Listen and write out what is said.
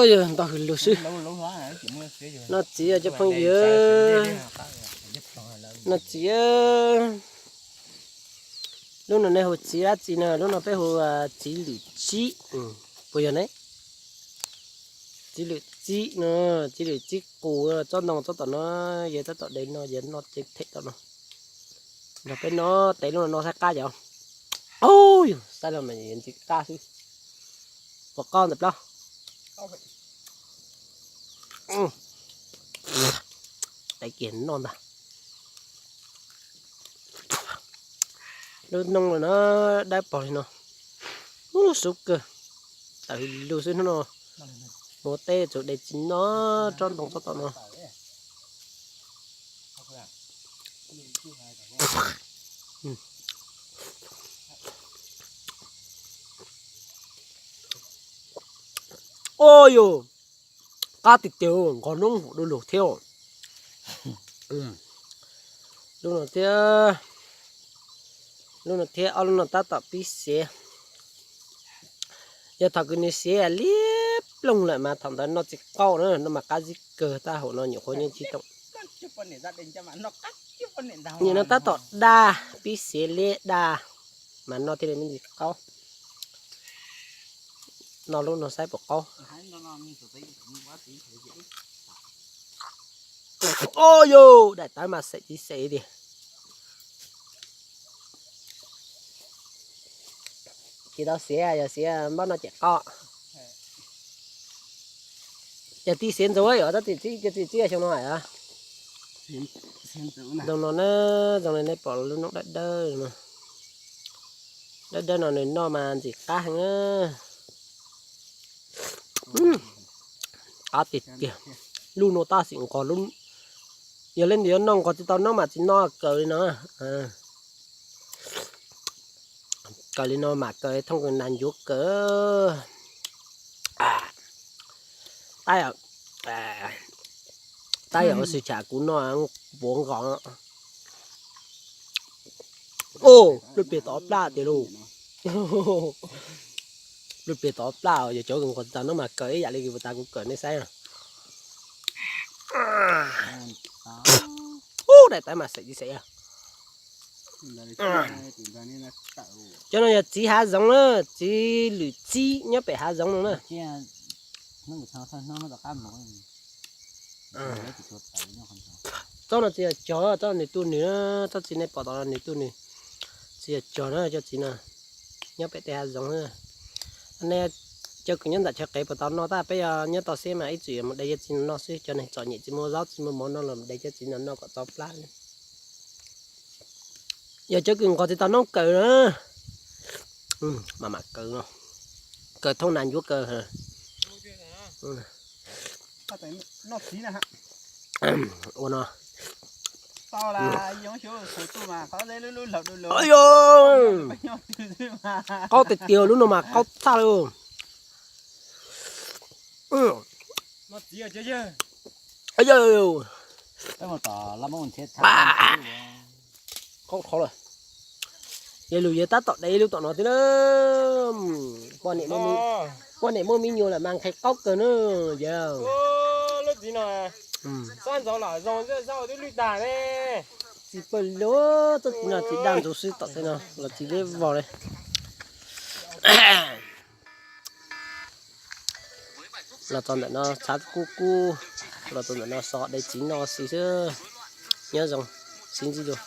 Yog ntau hws lug xwb. Noj txiv cov phooj ywg, noj txiv. Lub no nej hu txiv dab tsi no? Lub no peb hu txiv lwm tsib, puas yog ne? Txiv lwm tsib no, txiv lwm tsib qus, tsob ntoo tsob tom no, yog tab tom de no, yog noj tsev them tom no. Nrog peb noj tes lub no no saib qab yom. Ub, yog saib los mas ntxim qab xwb. Puas qaub ntawm plaub? Tes kiag noj ntag. Lub noob no na, dawb paug li no. Ub, sub kawg. Tawm hws lug xwb hnub no. Mus teb tsuas de tsis noj tsob ntoo tsob tom no. Ub, yog qab tiag tiag, nqos noob huv du lug thiab. Lub no thiab, lub no thiab, ob lub no tab tom pib siav. Yog thaum kws nws siav liab ploog lawm mas thaum ntawd noj tsis qaub na, noj mas qab zib kawg, tab hauv no nyuam qhuav nyob tsib toom. Nim no tab tom daj, pib siav liab daj, mas noj thiaj li me ntsis qaub. Noj lub no saib puas qaub. Ub, yog daim tawv mas xav tsis xav tiag. Tsis tau siav, yog siav npaj noj ces qaub. Yog tib siav ntxuav yog tab sis txib, txib txib xyoo no. Zoo no na, zoo li nej pom lub noob dawb dawb no. Dawb dawb no nws noj mas ntxim qab heev na. Qab tiag tiag. Lub no tab sis nqos lub, yog leej twg yuav noj nqos tsis tau noob mas tsis noj, kawg li no. Kawg li no mas kawg thooj kws nas ncuav kawg. Tab, tab yog ua xwm tsham kuv noj puav nqos. Ub, plub pliag tod plab tiag lauj. Plub pliag tod plab, yog cov kws nqos tsis tau noob mas kawg ib yam li kws puag ta kuv kawm nej saib. Ub, daim tawv mas xav tsis xav. Cov no yog txiv hav zoov na, txiv lwm tsib nyob pem hav zoov no na. Tsob no txiv yog cog, tsob nws tu nws, tsob txiv nej pom tom no nws tu nws. Txiv yog cog na, cov txiv no nyob pem tej hav zoov na. Nej cov kws nyob ntawm chaw qev puas tau noj, tab peb yog nyob toj siab mas ib txwm yuav mus de cov txiv no noj xwb, cov neeg txom nyem tsis muaj zaub tsis muaj mov noj los mus de cov txiv no noj kom txaus plab. Yog cov kws nqos tsis tau noob kawg na, mas mam kawg no, kawg thooj nas ncuav kawg. Ua no. Qaub tiag tiag, lub no mas qaub tag li. Qaub qhov lawm. Yog lus yog tab tom de lub tom no thiab na. Poj niam muaj me nyuam lawm mas nqhis qaub kawg na. Yog txiv pawg lug, tsob txiv no txiv daj ntxuv xwb, tom tej no los txiv liab vog li. Los txog ntawm no tshav kub kub, los txog ntawm no so de txiv noj xwb xwb. Nyob zoo, sib ntsib dua.